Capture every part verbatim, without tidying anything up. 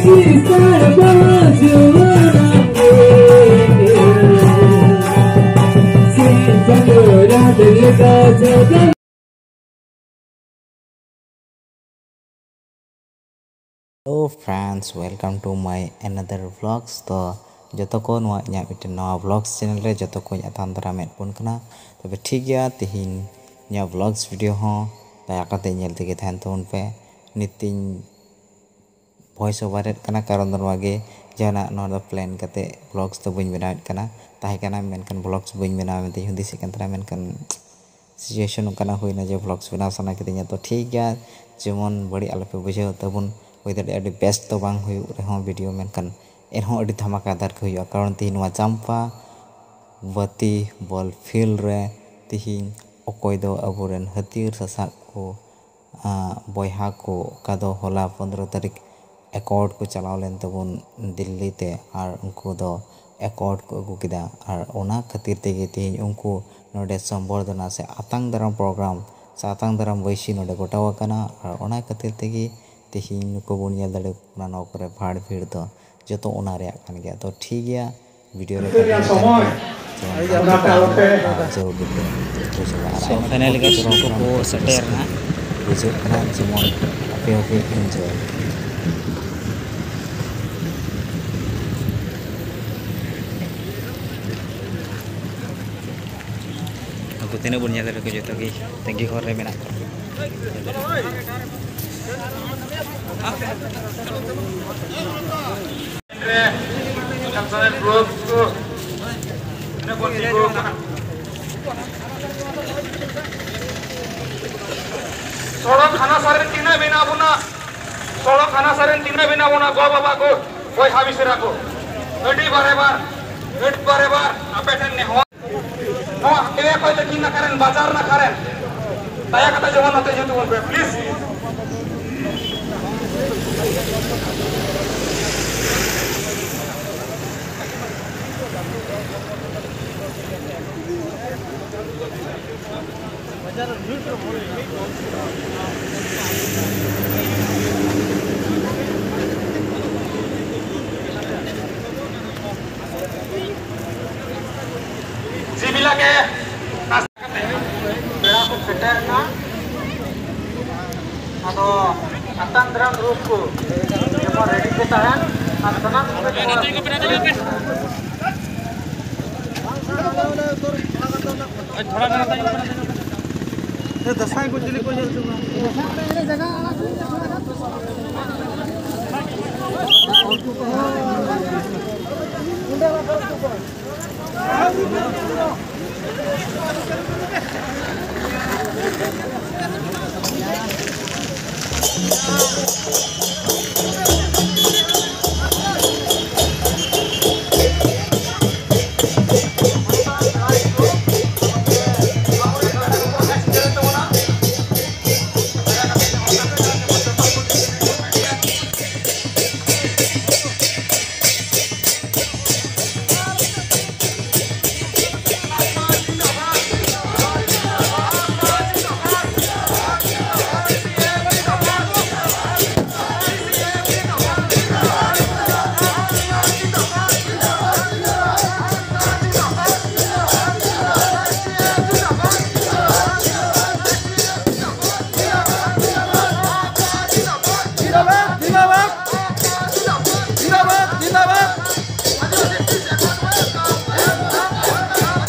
Hello friends, welcome to my another vlogs. ᱛᱚ ᱡᱚᱛᱚ ᱠᱚ ᱱᱚᱣᱟ ᱤᱧᱟᱹᱜ ᱢᱤᱫᱴᱮᱱ ᱱᱟᱣᱟ vlogs channel ᱨᱮ ᱡᱚᱛᱚ ᱠᱚᱧ ᱟᱛᱟᱝ ᱫᱟᱨᱟᱢᱮᱫ ᱵᱚᱱ ᱠᱟᱱᱟ᱾ ᱛᱚᱵᱮ ᱴᱷᱤᱠ ᱜᱮᱭᱟ, ᱛᱮᱦᱮᱧ ᱤᱧᱟᱹᱜ vlogs video ᱦᱚᱸ ᱫᱟᱭᱟ ᱠᱟᱛᱮ ᱧᱮᱞ ᱛᱮᱜᱮ ᱛᱟᱦᱮᱱ ᱛᱟᱵᱚᱱ ᱯᱮ᱾ ᱱᱤᱛᱤᱧ voice over ᱮᱫ ᱠᱟᱱᱟ, ᱠᱟᱨᱚᱱ ᱫᱚ ᱱᱚᱣᱟ ᱜᱮ, ᱡᱟᱦᱟᱱᱟᱜ ᱱᱚᱣᱟ ᱫᱚ plan ᱠᱟᱛᱮ vlogs ᱫᱚ ᱵᱟᱹᱧ ᱵᱮᱱᱟᱣᱮᱫ ᱠᱟᱱᱟ᱾ ᱛᱟᱦᱮᱸ ᱠᱟᱱᱟ, ᱢᱮᱱᱠᱷᱟᱱ vlogs ᱵᱟᱹᱧ ᱵᱮᱱᱟᱣᱟ ᱢᱮᱱᱛᱮᱧ ᱦᱩᱫᱤᱥᱮᱫ ᱠᱟᱱ ᱛᱟᱦᱮᱱᱟ, ᱢᱮᱱᱠᱷᱟᱱ situation ᱚᱱᱠᱟᱱᱟᱜ ᱦᱩᱭᱱᱟ ᱡᱮ vlogs ᱵᱮᱱᱟᱣ ᱥᱟᱱᱟ ᱠᱤᱫᱤᱧᱟ᱾ ᱛᱚ ᱴᱷᱤᱠ ᱜᱮᱭᱟ, ᱡᱮᱢᱚᱱ ᱵᱟᱹᱲᱤᱡ ᱟᱞᱚᱯᱮ ᱵᱩᱡᱷᱟᱹᱣ ᱛᱟᱵᱚᱱ᱾ ᱦᱩᱭ ᱫᱟᱲᱮᱭᱟᱜᱼᱟ ᱟᱹᱰᱤ best ᱫᱚ ᱵᱟᱝ ᱦᱩᱭᱩᱜ ᱨᱮᱦᱚᱸ video, ᱢᱮᱱᱠᱷᱟᱱ ᱮᱱᱦᱚᱸ ᱟᱹᱰᱤ ᱫᱷᱟᱢᱟᱠᱟᱫᱟᱨ ᱜᱮ ᱦᱩᱭᱩᱜᱼᱟ, ᱠᱟᱨᱚᱱ ᱛᱮᱦᱮᱧ ᱱᱚᱣᱟ ᱪᱟᱢᱯᱟ ᱵᱟᱹᱛᱤ ball field ᱨᱮ ᱛᱮᱦᱮᱧ ᱚᱠᱚᱭ ᱫᱚ ᱟᱵᱚᱨᱮᱱ ᱦᱟᱹᱛᱭᱟᱹᱨ ᱥᱟᱥᱟᱵ ᱠᱚ, ᱟᱸ, ᱵᱚᱭᱦᱟ ᱠᱚ, ᱚᱠᱟ ᱫᱚ ᱦᱚᱞᱟ ᱯᱚᱱᱫᱽᱨᱚ ᱛᱟᱹᱨᱤᱠᱷ accord ᱠᱚ ᱪᱟᱞᱟᱣ ᱞᱮᱱ ᱛᱟᱵᱚᱱ ᱫᱤᱞᱞᱤ ᱛᱮ, ᱟᱨ ᱩᱱᱠᱩ ᱫᱚ accord ᱠᱚ ᱟᱹᱜᱩ ᱠᱮᱫᱟ, ᱟᱨ ᱚᱱᱟ ᱠᱷᱟᱹᱛᱤᱨ ᱛᱮᱜᱮ ᱛᱮᱦᱮᱧ ᱩᱱᱠᱩ ᱱᱚᱰᱮ ᱥᱚᱢᱵᱚᱨᱫᱷᱚᱱᱟ ᱥᱮ ᱟᱛᱟᱝ ᱫᱟᱨᱟᱢ program ᱥᱮ ᱟᱛᱟᱝ ᱫᱟᱨᱟᱢ ᱵᱟᱹᱭᱥᱤ ᱱᱚᱰᱮ ᱜᱚᱴᱟᱣ ᱟᱠᱟᱱᱟ, ᱟᱨ ᱚᱱᱟ ᱠᱷᱟᱹᱛᱤᱨ ᱛᱮᱜᱮ ᱛᱮᱦᱮᱧ ᱱᱩᱠᱩ ᱵᱚᱱ ᱧᱮᱞ ᱫᱟᱲᱮᱭᱟᱠᱚ ᱠᱟᱱᱟ ᱱᱚᱣᱟ ᱠᱚᱨᱮ ᱵᱷᱟᱲ ᱵᱷᱤᱲ ᱫᱚ᱾ ᱡᱚᱛᱚ ᱚᱱᱟ ᱨᱮᱭᱟᱜ ᱠᱟᱱ ᱜᱮᱭᱟ᱾ ᱛᱚ ᱴᱷᱤᱠ ᱜᱮᱭᱟ, video ᱨᱮ ᱱᱤᱛᱚᱜ ᱨᱮᱭᱟᱜ ᱥᱚᱢᱚᱭ ᱚᱱᱟᱛᱮ ᱟᱞᱚᱯᱮ ᱡᱟᱹᱨᱩᱲ ᱜᱮ ᱛᱟᱦᱮᱸ᱾ So, finally guys, ᱱᱩᱠᱩ ᱠᱚ ᱥᱮᱴᱮᱨ ᱮᱱᱟ᱾ ᱵᱩᱡᱷᱟᱹᱜ ᱠᱟᱱᱟ ᱡᱮᱢᱚᱱ ᱟᱯᱮ ᱦᱚᱸᱯᱮ enjoy᱾ ᱱᱩᱠᱩ ᱛᱤᱱᱟᱹᱜ ᱵᱚᱱ ᱧᱮᱞ ᱫᱟᱲᱮ ᱠᱚ, ᱡᱚᱛᱚ ᱜᱮ ᱛᱟᱺᱜᱤ ᱦᱚᱨ ᱨᱮ ᱢᱮᱱᱟᱜ ᱠᱚᱣᱟ᱾ ᱨᱮ cultural group ᱠᱚ ᱛᱤᱱᱟᱹᱜ ᱵᱚᱱ ᱛᱤᱸᱜᱩ ᱟᱠᱟᱱᱟ᱾ ᱥᱚᱲᱚᱠ ᱦᱟᱱᱟ ᱥᱟᱨᱮ ᱛᱤᱱᱟᱹᱜ ᱢᱮᱱᱟᱜ ᱵᱚᱱᱟ, ᱥᱚᱲᱚᱠ ᱦᱟᱱᱟ ᱥᱟᱨᱮ ᱛᱤᱱᱟᱹᱜ ᱢᱮᱱᱟᱜ ᱵᱚᱱᱟ, ᱜᱚ ᱵᱟᱵᱟ ᱠᱚ, ᱵᱚᱭᱦᱟ ᱢᱤᱥᱨᱟ ᱠᱚ, ᱟᱹᱰᱤ ᱵᱟᱨᱮ ᱵᱟᱨ, ᱟᱹᱰᱤ ᱵᱟᱨᱮ ᱵᱟᱨ ᱟᱯᱮ ᱴᱷᱮᱱ ᱱᱮᱦᱚᱨ᱾ ᱱᱚᱣᱟ highway ᱠᱷᱚᱱ ᱫᱚᱠᱷᱤᱱ ᱱᱟᱠᱷᱟ ᱨᱮᱱ, ᱵᱟᱡᱟᱨ ᱱᱟᱠᱷᱟ ᱨᱮᱱ, ᱫᱟᱭᱟ ᱠᱟᱛᱮ ᱡᱮᱢᱚᱱ ᱱᱚᱛᱮ ᱦᱤᱡᱩᱜ ᱛᱟᱵᱚᱱ ᱯᱮ, please᱾ ᱨᱮᱰᱤ ᱯᱮ ᱛᱟᱦᱮᱱ ᱟᱨ ᱥᱟᱱᱟᱢ ᱠᱚᱜᱮ ᱫᱟᱸᱥᱟᱭ ᱠᱚ ᱪᱤᱞᱤ ᱠᱚ ᱧᱮᱞ ᱦᱚᱪᱚ ᱠᱚᱣᱟ?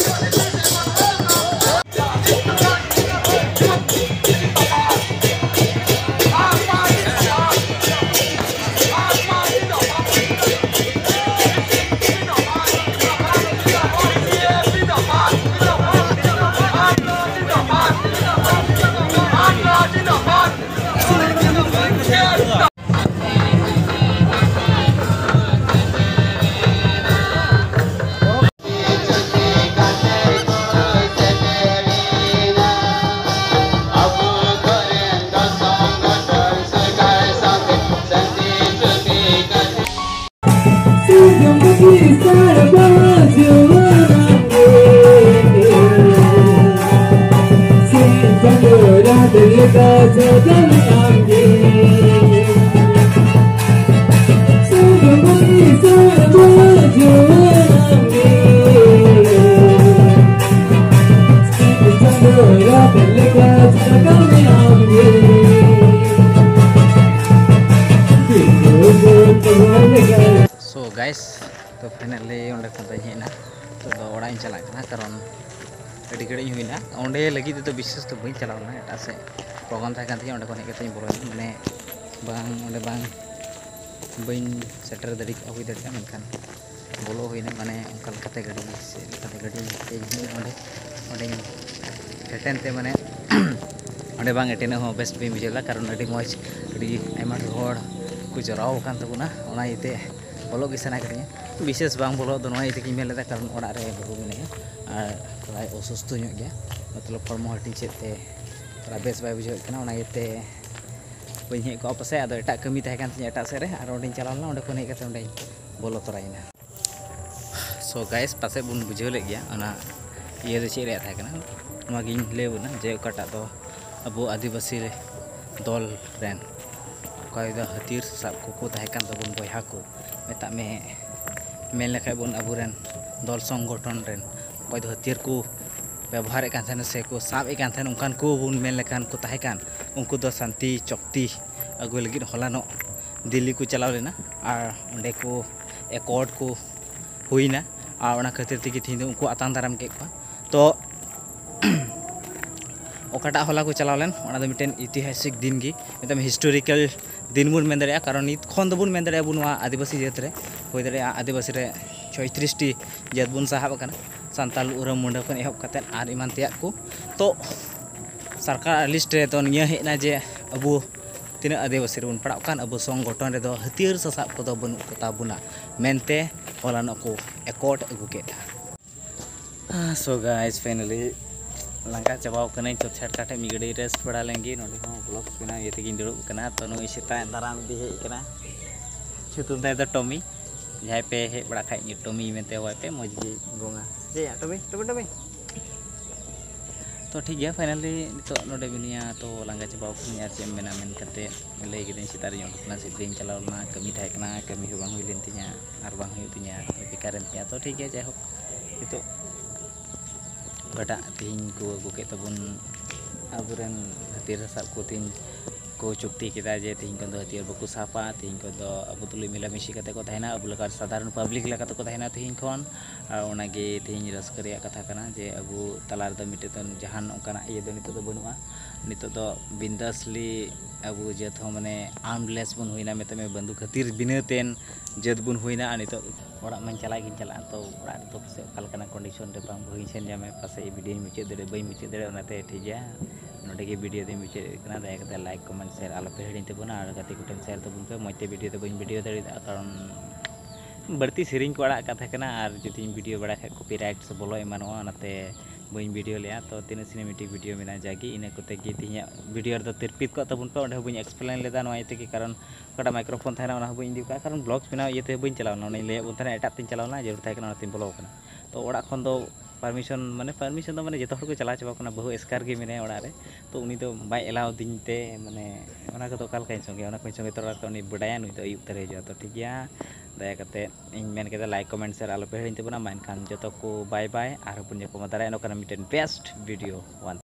So guys, ᱛᱚ finally ᱚᱸᱰᱮ ᱠᱷᱚᱱ ᱫᱚᱧ ᱦᱮᱡ ᱮᱱᱟ᱾ ᱱᱤᱛᱚᱜ ᱫᱚ ᱚᱲᱟᱜ ᱤᱧ ᱪᱟᱞᱟᱜ ᱠᱟᱱᱟ, ᱠᱟᱨᱚᱱ ᱟᱹᱰᱤ ᱜᱷᱟᱹᱲᱤᱡ ᱤᱧ ᱦᱩᱭᱱᱟ᱾ ᱚᱸᱰᱮ ᱞᱟᱹᱜᱤᱫ ᱛᱮᱫᱚ ᱵᱤᱥᱮᱥ ᱫᱚ ᱵᱟᱹᱧ ᱪᱟᱞᱟᱣ ᱞᱮᱱᱟ, ᱮᱴᱟᱜ ᱥᱮᱫ program ᱛᱟᱦᱮᱸ ᱠᱟᱱ ᱛᱤᱧᱟᱹ, ᱚᱸᱰᱮ ᱠᱷᱚᱱ ᱦᱮᱡ ᱠᱟᱛᱮ ᱤᱧ ᱵᱚᱞᱚᱭᱮᱱᱟ᱾ ᱢᱟᱱᱮ ᱵᱟᱝ, ᱚᱸᱰᱮ ᱵᱟᱝ, ᱵᱟᱹᱧ ᱥᱮᱴᱮᱨ ᱫᱟᱲᱮ ᱠᱟᱜᱼᱟ, ᱦᱩᱭ ᱫᱟᱲᱮᱭᱟᱜᱼᱟ, ᱢᱮᱱᱠᱷᱟᱱ ᱵᱚᱞᱚ ᱦᱩᱭᱱᱟ᱾ ᱢᱟᱱᱮ ᱚᱱᱠᱟ ᱞᱮᱠᱟᱛᱮ ᱜᱟᱹᱰᱤ, ᱪᱮᱫ ᱞᱮᱠᱟᱛᱮ ᱜᱟᱹᱰᱤ ᱛᱮᱧ ᱦᱮᱡ ᱮᱱᱟ ᱚᱸᱰᱮ, ᱚᱸᱰᱮᱧ ᱯᱷᱮᱰ ᱮᱱᱛᱮ, ᱢᱟᱱᱮ ᱚᱸᱰᱮ ᱵᱟᱝ ᱮᱴᱮᱱᱚᱜ ᱦᱚᱸ ᱵᱮᱥ ᱵᱟᱹᱧ ᱵᱩᱡᱷᱟᱹᱣ ᱞᱮᱫᱟ, ᱠᱟᱨᱚᱱ ᱟᱹᱰᱤ ᱢᱚᱡᱽ, ᱟᱹᱰᱤ ᱟᱭᱢᱟ ᱰᱷᱮᱨ ᱦᱚᱲ ᱠᱚ ᱡᱟᱣᱨᱟ ᱟᱠᱟᱱ ᱛᱟᱵᱚᱱᱟ᱾ ᱚᱱᱟ ᱤᱭᱟᱹᱛᱮ ᱵᱚᱞᱚᱜ ᱜᱮ ᱥᱟᱱᱟ ᱠᱤᱫᱤᱧᱟ᱾ ᱵᱤᱥᱮᱥ ᱵᱟᱝ ᱵᱚᱞᱚᱜ ᱫᱚ ᱱᱚᱣᱟ ᱤᱭᱟᱹ ᱛᱮᱜᱮᱧ ᱢᱮᱱ ᱞᱮᱫᱟ, ᱠᱟᱨᱚᱱ ᱚᱲᱟᱜ ᱨᱮ ᱵᱟᱹᱦᱩ ᱢᱮᱱᱟᱭᱟ ᱟᱨ ᱛᱷᱚᱲᱟᱭ ᱚᱥᱩᱥᱛᱷᱚ ᱧᱚᱜ ᱜᱮᱭᱟ, ᱢᱚᱛᱞᱚᱵ ᱦᱚᱲᱢᱚ ᱦᱟᱹᱴᱤᱧ ᱥᱮᱫ ᱛᱮ ᱛᱷᱚᱲᱟ ᱵᱮᱥ ᱵᱟᱭ ᱵᱩᱡᱷᱟᱹᱣᱮᱫ ᱠᱟᱱᱟ, ᱚᱱᱟ ᱤᱭᱟᱹᱛᱮ ᱵᱟᱹᱧ ᱦᱮᱡ ᱠᱚᱜᱼᱟ ᱯᱟᱥᱮᱡ᱾ ᱟᱫᱚ ᱮᱴᱟᱜ ᱠᱟᱹᱢᱤ ᱛᱟᱦᱮᱸ ᱠᱟᱱ ᱛᱤᱧᱟᱹ ᱮᱴᱟᱜ ᱥᱮᱫ ᱨᱮ, ᱟᱨ ᱚᱸᱰᱮᱧ ᱪᱟᱞᱟᱣ ᱞᱮᱱᱟ, ᱚᱸᱰᱮ ᱠᱷᱚᱱ ᱦᱮᱡ ᱠᱟᱛᱮ ᱚᱸᱰᱮᱧ ᱵᱚᱞᱚ ᱛᱚᱨᱟᱭᱮᱱᱟ᱾ So guys, ᱯᱟᱥᱮᱡ ᱵᱚᱱ ᱵᱩᱡᱷᱟᱹᱣ ᱞᱮᱫ ᱜᱮᱭᱟ ᱚᱱᱟ ᱤᱭᱟᱹ ᱫᱚ ᱪᱮᱫ ᱨᱮᱭᱟᱜ ᱛᱟᱦᱮᱸ ᱠᱟᱱᱟ᱾ ᱱᱚᱣᱟ ᱜᱤᱧ ᱞᱟᱹᱭ ᱟᱵᱚᱱᱟ ᱡᱮ ᱚᱠᱟᱴᱟᱜ ᱫᱚ ᱟᱵᱚ ᱟᱹᱫᱤᱵᱟᱹᱥᱤ ᱫᱚᱞ ᱨᱮᱱ ᱚᱠᱚᱭ ᱫᱚ ᱦᱟᱹᱛᱭᱟᱹᱨ ᱥᱟᱵ ᱠᱚᱠᱚ ᱛᱟᱦᱮᱸ ᱠᱟᱱ ᱛᱟᱵᱚᱱ ᱵᱚᱭᱦᱟ ᱠᱚ, ᱢᱮᱛᱟᱜ ᱢᱮ, ᱢᱮᱱ ᱞᱮᱠᱷᱟᱡ ᱵᱚᱱ ᱟᱵᱚᱨᱮᱱ ᱫᱚᱞ ᱥᱚᱝᱜᱚᱴᱷᱚᱱ ᱨᱮᱱ ᱚᱠᱚᱭ ᱫᱚ ᱦᱟᱹᱛᱭᱟᱹᱨ ᱠᱚ ᱵᱮᱵᱚᱦᱟᱨᱮᱫ ᱠᱟᱱ ᱛᱟᱦᱮᱱᱟ ᱥᱮ ᱠᱚ ᱥᱟᱵ ᱮᱫ ᱠᱟᱱ ᱛᱟᱦᱮᱱᱟ, ᱚᱱᱠᱟᱱ ᱠᱚ ᱵᱚᱱ ᱢᱮᱱ ᱞᱮᱠᱷᱟᱱ ᱠᱚ ᱛᱟᱦᱮᱸ ᱠᱟᱱ, ᱩᱱᱠᱩ ᱫᱚ ᱥᱟᱱᱛᱤ ᱪᱚᱠᱛᱤ ᱟᱹᱜᱩ ᱞᱟᱹᱜᱤᱫ ᱦᱚᱞᱟᱱᱚᱜ ᱫᱤᱞᱞᱤ ᱠᱚ ᱪᱟᱞᱟᱣ ᱞᱮᱱᱟ ᱟᱨ ᱚᱸᱰᱮ ᱠᱚ ᱮᱠᱚᱨᱰ ᱠᱚ ᱦᱩᱭᱱᱟ᱾ ᱟᱨ ᱚᱱᱟ ᱠᱷᱟᱹᱛᱤᱨ ᱛᱮᱜᱮ ᱛᱮᱦᱮᱧ ᱫᱚ ᱩᱱᱠᱩ ᱟᱛᱟᱝ ᱫᱟᱨᱟᱢ ᱠᱮᱫ ᱠᱚᱣᱟ᱾ ᱛᱚ ᱚᱠᱟᱴᱟᱜ ᱦᱚᱞᱟ ᱠᱚ ᱪᱟᱞᱟᱣ ᱞᱮᱱ, ᱚᱱᱟ ᱫᱚ ᱢᱤᱫᱴᱮᱱ ᱤᱛᱤᱦᱟᱥᱤᱠ ᱫᱤᱱ ᱜᱮ, ᱢᱤᱫᱴᱮᱱ ᱦᱤᱥᱴᱳᱨᱤᱠᱮᱞ ᱫᱤᱱ ᱵᱚᱱ ᱢᱮᱱ ᱫᱟᱲᱮᱭᱟᱜᱼᱟ᱾ ᱠᱟᱨᱚᱱ ᱱᱤᱛ ᱠᱷᱚᱱ ᱫᱚᱵᱚᱱ ᱢᱮᱱ ᱫᱟᱲᱮᱭᱟᱜᱼᱟ ᱟᱵᱚ ᱱᱚᱣᱟ ᱟᱹᱫᱤᱵᱟᱹᱥᱤ ᱡᱟᱹᱛ ᱨᱮ, ᱦᱩᱭ ᱫᱟᱲᱮᱭᱟᱜᱼᱟ ᱟᱹᱫᱤᱵᱟᱹᱥᱤ ᱨᱮ ᱪᱷᱚᱭᱛᱨᱤᱥ ᱴᱤ ᱡᱟᱹᱛ ᱵᱚᱱ ᱥᱟᱦᱟᱵ ᱟᱠᱟᱱᱟ, ᱥᱟᱱᱛᱟᱞ, ᱳᱨᱟᱸᱣ, ᱢᱩᱱᱰᱟᱹ ᱠᱷᱚᱱ ᱮᱦᱚᱵ ᱠᱟᱛᱮᱫ ᱟᱨ ᱮᱢᱟᱱ ᱛᱮᱭᱟᱜ ᱠᱚ᱾ ᱛᱚ ᱥᱚᱨᱠᱟᱨ ᱞᱤᱥᱴ ᱨᱮᱫᱚ ᱱᱤᱭᱟᱹ ᱦᱮᱡ ᱮᱱᱟ ᱡᱮ ᱟᱵᱚ ᱛᱤᱱᱟᱹᱜ ᱟᱹᱫᱤᱵᱟᱹᱥᱤ ᱨᱮᱵᱚᱱ ᱯᱟᱲᱟᱜ ᱠᱟᱱ, ᱟᱵᱚ ᱥᱚᱝᱜᱚᱴᱷᱚᱱ ᱨᱮᱫᱚ ᱦᱟᱹᱛᱭᱟᱹᱨ ᱥᱟᱥᱟᱵ ᱠᱚᱫᱚ ᱵᱟᱹᱱᱩᱜ ᱠᱚᱛᱟ ᱵᱚᱱᱟ ᱢᱮᱱᱛᱮ ᱦᱚᱞᱟᱱᱚᱜ ᱠᱚ ᱮᱠᱚᱴ ᱟᱹᱜᱩ ᱠᱮᱫᱼᱟ᱾ So guys, finally ᱞᱟᱸᱜᱟ ᱪᱟᱵᱟᱣ ᱠᱟᱹᱱᱟᱹᱧ᱾ ᱛᱚ ᱪᱷᱟᱴᱠᱟ ᱴᱷᱮᱡ ᱢᱤᱫ ᱜᱷᱟᱹᱲᱤᱡ ᱨᱮᱥᱴ ᱵᱟᱲᱟ ᱞᱮᱱ ᱜᱮ᱾ ᱱᱚᱰᱮ ᱦᱚᱸ ᱵᱞᱚᱜ ᱵᱮᱱᱟᱣ ᱤᱭᱟᱹ ᱛᱮᱜᱮᱧ ᱫᱩᱲᱩᱵ ᱠᱟᱱᱟ᱾ ᱛᱚ ᱱᱩᱭ ᱥᱮᱛᱟᱜ ᱫᱟᱨᱟᱢ ᱤᱫᱤ ᱦᱮᱡ ᱠᱟᱱᱟ, ᱧᱩᱛᱩᱢ ᱛᱟᱭ ᱫᱚ ᱴᱚᱢᱤ᱾ ᱡᱟᱦᱟᱸᱭ ᱯᱮ ᱦᱮᱡ ᱵᱟᱲᱟᱜ ᱠᱷᱟᱡ ᱴᱚᱢᱤ ᱢᱮᱱᱛᱮ ᱦᱚᱦᱚᱭ ᱯᱮ, ᱢᱚᱡᱽ ᱜᱮ ᱜᱚᱝᱟ᱾ ᱡᱮ ᱴᱚᱢᱤ, ᱴᱚᱢᱤ, ᱴᱚᱢᱤ᱾ ᱛᱚ ᱴᱷᱤᱠ ᱜᱮᱭᱟ, finally ᱱᱤᱛᱚᱜ ᱱᱚᱰᱮ ᱢᱮᱱᱟᱭᱟ᱾ ᱛᱚ ᱞᱟᱸᱜᱟ ᱪᱟᱵᱟᱣ ᱠᱟᱹᱱᱟᱹᱧ, ᱟᱨ ᱪᱮᱫ ᱮᱢ ᱢᱮᱱᱟ ᱢᱮᱱ ᱠᱟᱛᱮ ᱞᱟᱹᱭ ᱠᱤᱫᱟᱹᱧ ᱥᱮᱛᱟᱜ ᱨᱤᱧ ᱚᱰᱚᱠ ᱮᱱᱟ, ᱥᱮᱛᱟᱜ ᱨᱤᱧ ᱪᱟᱞᱟᱣ ᱞᱮᱱᱟ, ᱠᱟᱹᱢᱤ ᱛᱟᱦᱮᱸ ᱠᱟᱱᱟ, ᱠᱟᱹᱢᱤ ᱦᱚᱸ ᱵᱟᱝ ᱦᱩᱭ ᱞᱮᱱ ᱛᱤᱧᱟ ᱟᱨ ᱵᱟᱝ ᱦᱩᱭᱩᱜ ᱛᱤᱧᱟ, ᱵᱮᱠᱟᱨ ᱮᱱ ᱛᱤᱧᱟ᱾ ᱛᱚ ᱴᱷᱤᱠ ᱜᱮᱭᱟ, ᱡᱟᱭᱦᱳᱠ ᱱᱤᱛᱚᱜ ᱚᱠᱟᱴᱟᱜ ᱛᱮᱦᱮᱧ ᱠᱚ ᱟᱹᱜᱩ ᱠᱮᱫ ᱛᱟᱵᱚᱱ ᱟᱵᱚᱨᱮᱱ ᱦᱟᱹᱛᱭᱟᱹᱨ ᱥᱟᱵ ᱠᱚ ᱛᱮᱦᱮᱧ ᱠᱚ ᱪᱩᱠᱛᱤ ᱠᱮᱫᱟ ᱡᱮ ᱛᱮᱦᱮᱧ ᱠᱷᱚᱱ ᱫᱚ ᱦᱟᱹᱛᱭᱟᱹᱨ ᱵᱟᱠᱚ ᱥᱟᱵᱟ, ᱛᱮᱦᱮᱧ ᱠᱷᱚᱱ ᱫᱚ ᱟᱵᱚ ᱛᱩᱞᱩᱡ ᱢᱤᱞᱟᱹᱢᱤᱥᱤ ᱠᱟᱛᱮ ᱠᱚ ᱛᱟᱦᱮᱱᱟ, ᱟᱵᱚ ᱞᱮᱠᱟ ᱥᱟᱫᱷᱟᱨᱚᱱ ᱯᱟᱵᱽᱞᱤᱠ ᱞᱮᱠᱟ ᱛᱮᱠᱚ ᱛᱟᱦᱮᱱᱟ ᱛᱮᱦᱮᱧ ᱠᱷᱚᱱ᱾ ᱟᱨ ᱚᱱᱟᱜᱮ ᱛᱮᱦᱮᱧ ᱨᱟᱹᱥᱠᱟᱹ ᱨᱮᱭᱟᱜ ᱠᱟᱛᱷᱟ ᱠᱟᱱᱟ ᱡᱮ ᱟᱵᱚ ᱛᱟᱞᱟ ᱨᱮᱫᱚ ᱢᱤᱫᱴᱮᱡ ᱫᱚ ᱡᱟᱦᱟᱱ ᱚᱱᱠᱟᱱᱟᱜ ᱤᱭᱟᱹ ᱫᱚ ᱱᱤᱛᱚᱜ ᱫᱚ ᱵᱟᱹᱱᱩᱜᱼᱟ᱾ ᱱᱤᱛᱚᱜ ᱫᱚ ᱵᱤᱱᱫᱟᱥᱞᱤ ᱟᱵᱚ ᱡᱟᱹᱛ ᱦᱚᱸ ᱢᱟᱱᱮ ᱟᱨᱢᱞᱮᱥ ᱵᱚᱱ ᱦᱩᱭᱱᱟ, ᱢᱮᱛᱟᱜ ᱢᱮ ᱵᱟᱹᱱᱫᱩᱠ ᱠᱷᱟᱹᱛᱤᱨ ᱵᱤᱱᱟᱹ ᱛᱮᱱ ᱡᱟᱹᱛ ᱵᱚᱱ ᱦᱩᱭᱱᱟ᱾ ᱟᱨ ᱱᱤᱛᱚᱜ ᱚᱲᱟᱜ ᱢᱟᱧ ᱪᱟᱞᱟᱜ ᱜᱤᱧ ᱪᱟᱞᱟᱜᱼᱟ, ᱛᱚ ᱚᱲᱟᱜ ᱨᱮᱫᱚ ᱯᱟᱥᱮᱡ ᱚᱠᱟ ᱞᱮᱠᱟᱱᱟᱜ ᱠᱚᱱᱰᱤᱥᱚᱱ ᱨᱮ ᱵᱟᱝ ᱵᱟᱹᱧ ᱥᱮᱱ ᱧᱟᱢᱮ, ᱯᱟᱥᱮᱡ ᱵᱷᱤᱰᱤᱭᱳᱧ ᱢᱩᱪᱟᱹᱫ ᱫᱟᱲᱮᱭᱟᱜ ᱵᱟᱹᱧ ᱢᱩᱪᱟᱹᱫ ᱫᱟᱲᱮᱭᱟᱜ, ᱚᱱᱟᱛᱮ ᱴᱷᱤᱠ ᱜᱮᱭᱟ, ᱱᱚᱸᱰᱮ ᱜᱮ ᱵᱷᱤᱰᱤᱭᱳ ᱫᱚᱧ ᱢᱩᱪᱟᱹᱫ ᱠᱟᱱᱟ᱾ ᱫᱟᱭᱟ ᱠᱟᱛᱮ ᱞᱟᱭᱤᱠ, ᱠᱚᱢᱮᱱᱴ, ᱥᱮᱭᱟᱨ ᱟᱞᱚᱯᱮ ᱦᱤᱲᱤᱧ ᱛᱟᱵᱚᱱᱟ᱾ ᱟᱨ ᱜᱟᱛᱮ ᱠᱚᱴᱷᱮᱱ ᱥᱮᱭᱟᱨ ᱛᱟᱵᱚᱱ ᱯᱮ᱾ ᱢᱚᱡᱽ ᱛᱮ ᱵᱷᱤᱰᱤᱭᱳ ᱫᱚ ᱵᱟᱹᱧ ᱵᱷᱤᱰᱤᱭᱳ ᱫᱟᱲᱮᱭᱟᱜᱼᱟ, ᱠᱟᱨᱚᱱ ᱵᱟᱹᱲᱛᱤ ᱥᱮᱨᱮᱧ ᱠᱚ ᱟᱲᱟᱜ ᱠᱟᱛᱷᱟ ᱠᱟᱱᱟ, ᱟᱨ ᱡᱩᱫᱤᱧ ᱵᱷᱤᱰᱤᱭᱳ ᱵᱟᱲᱟᱭ ᱠᱷᱟᱡ ᱠᱚᱯᱤᱨᱟᱭᱤᱴ ᱥᱮ ᱵᱚᱞᱚ ᱮᱢᱟᱱᱚᱜᱼᱟ, ᱚᱱᱟᱛᱮ ᱵᱟᱹᱧ ᱵᱷᱤᱰᱤᱭᱳ ᱞᱮᱫᱼᱟ᱾ ᱛᱚ ᱛᱤᱱᱟᱹᱜ ᱥᱤᱱᱮᱢᱮᱴᱤᱠ ᱵᱷᱤᱰᱤᱭᱳ ᱢᱮᱱᱟᱜᱼᱟ, ᱡᱟᱜᱮ ᱤᱱᱟᱹ ᱠᱚᱛᱮ ᱜᱮ ᱛᱮᱦᱮᱧᱟᱜ ᱵᱷᱤᱰᱤᱭᱳ ᱨᱮᱫᱚ ᱛᱤᱨᱯᱤᱛ ᱠᱚᱜ ᱛᱟᱵᱚᱱ ᱯᱮ᱾ ᱚᱸᱰᱮ ᱦᱚᱸ ᱵᱟᱹᱧ ᱮᱠᱥᱯᱞᱮᱱ ᱞᱮᱫᱟ ᱱᱚᱣᱟ ᱤᱭᱟᱹ ᱛᱮᱜᱮ, ᱠᱟᱨᱚᱱ ᱚᱠᱟᱴᱟᱜ ᱢᱟᱭᱠᱨᱳᱯᱷᱳᱱ ᱛᱟᱦᱮᱱᱟ ᱚᱱᱟ ᱦᱚᱸ ᱵᱟᱹᱧ ᱤᱫᱤ ᱠᱟᱜᱼᱟ, ᱠᱟᱨᱚᱱ ᱵᱞᱚᱜ ᱵᱮᱱᱟᱣ ᱤᱭᱟᱹ ᱛᱮ ᱵᱟᱹᱧ ᱪᱟᱞᱟᱣ ᱞᱮᱱᱟ᱾ ᱚᱱᱟᱧ ᱞᱟᱹᱭᱟᱫ ᱵᱚᱱ ᱛᱟᱦᱮᱱᱟ, ᱮᱴᱟᱜ ᱛᱤᱧ ᱪᱟᱞᱟᱣ ᱞᱮᱱᱟ, ᱡᱟᱹᱨᱩᱲ ᱛᱟᱦᱮᱸ ᱠᱟᱱᱟ, ᱚᱱᱟᱛᱤᱧ ᱵᱚᱞᱚ ᱟᱠᱟᱱᱟ᱾ ᱛᱚ ᱚᱲᱟᱜ ᱠᱷᱚᱱ ᱫᱚ ᱯᱟᱨᱢᱤᱥᱚᱱ, ᱢᱟᱱᱮ ᱯᱟᱨᱢᱤᱥᱚᱱ ᱫᱚ ᱢᱟᱱᱮ ᱡᱚᱛᱚ ᱦᱚᱲ ᱠᱚ ᱪᱟᱞᱟᱣ ᱪᱟᱵᱟ ᱠᱟᱱᱟ, ᱵᱟᱹᱦᱩ ᱮᱥᱠᱟᱨ ᱜᱮ ᱢᱮᱱᱟᱭᱟ ᱚᱲᱟᱜ ᱨᱮ᱾ ᱛᱚ ᱩᱱᱤ ᱫᱚ ᱵᱟᱭ ᱮᱞᱟᱣ ᱫᱤᱧ ᱛᱮ, ᱢᱟᱱᱮ ᱚᱱᱟ ᱠᱚᱫᱚ ᱚᱠᱟ ᱞᱮᱠᱟᱧ ᱥᱚᱸᱜᱮᱭᱟ, ᱚᱱᱟ ᱠᱚᱧ ᱥᱚᱸᱜᱮ ᱛᱚᱨᱟ ᱠᱟᱜᱼᱟ, ᱩᱱᱤ ᱵᱟᱰᱟᱭᱟ, ᱱᱩᱭ ᱫᱚ ᱟᱹᱭᱩᱵ ᱛᱟᱨᱟ ᱦᱤᱡᱩᱜᱼᱟ᱾ ᱛᱚ ᱴᱷᱤᱠ ᱜᱮᱭᱟ, ᱫᱟᱭᱟ ᱠᱟᱛᱮ ᱤᱧ ᱢᱮᱱ ᱠᱮᱫᱟ ᱞᱟᱭᱤᱠ, ᱠᱚᱢᱮᱱᱴ, ᱥᱮᱭᱟᱨ ᱟᱞᱚᱯᱮ ᱦᱤᱲᱤᱧ ᱛᱟᱵᱚᱱᱟ᱾ ᱢᱟ ᱮᱱᱠᱷᱟᱱ ᱡᱚᱛᱚ ᱠᱚ ᱵᱟᱭ ᱵᱟᱭ, ᱟᱨᱦᱚᱸ ᱵᱚᱱ ᱧᱟᱯᱟᱢᱟ ᱫᱟᱨᱟᱭ ᱱᱚᱝᱠᱟᱱᱟᱜ ᱢᱤᱫᱴᱮᱱ ᱵᱮᱥᱴ ᱵᱷᱤᱰᱤᱭᱳ ᱚᱣᱟᱱ